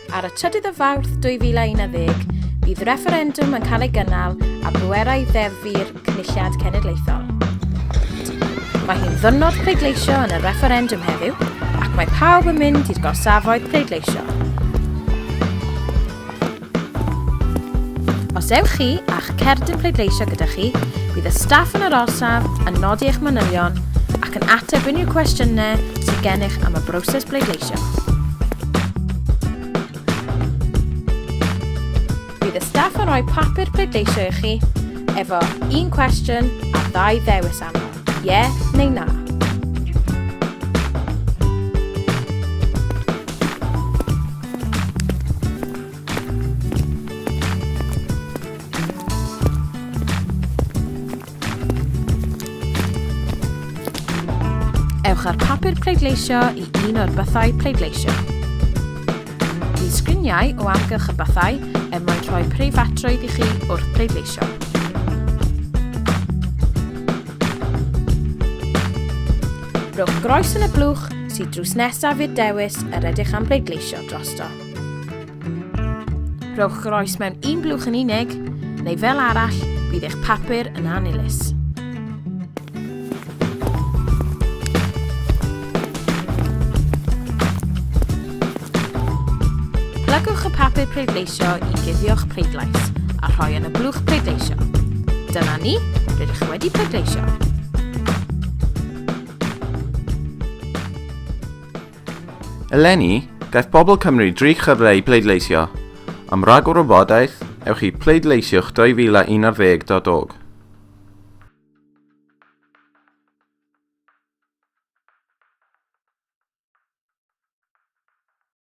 Ar y trydydd o Fawrth 2011, bydd refferendwm yn cael ei gynnal ar bwerau ddeddfu'r Cynulliad Cenedlaethol. Mae hi'n ddwrnod pleidleisio yn y refferendwm heddiw, ac mae pawb yn mynd i'r gorsafoedd pleidleisio. Os ewch chi a'ch cerdyn pleidleisio gyda chi, bydd y staff yn yr orsaf yn nodi eich manylion ac yn ateb unrhyw cwestiynau sydd gennych am y broses bleidleisio. Bydd y staff yn rhoi papur pleidleisio i chi efo un cwestiwn a ddau ddewis arno, ie neu na. Ewch â'r papur pleidleisio i un o'r bythau pleidleisio. Bydd sgriniau o amgylch y bythau er mwyn rhoi preifatrwydd i chi wrth pleidleisio. Rhowch groes yn y blwch sydd drws nesaf i'r dewis yr ydych am bleidleisio drosto. Rhowch groes mewn un blwch yn unig, neu fel arall, bydd eich papur yn annilys. Plygwch y papur pleidleisio i guddio'ch pleidlais a rhoi yn y blwch pleidleisio. Dyna ni, rydych wedi pleidleisio. Eleni, gaiff pobl Cymru dri chyfle i pleidleisio. Am ragor o wybodaeth, ewch i pleidleisiwch 2011.org.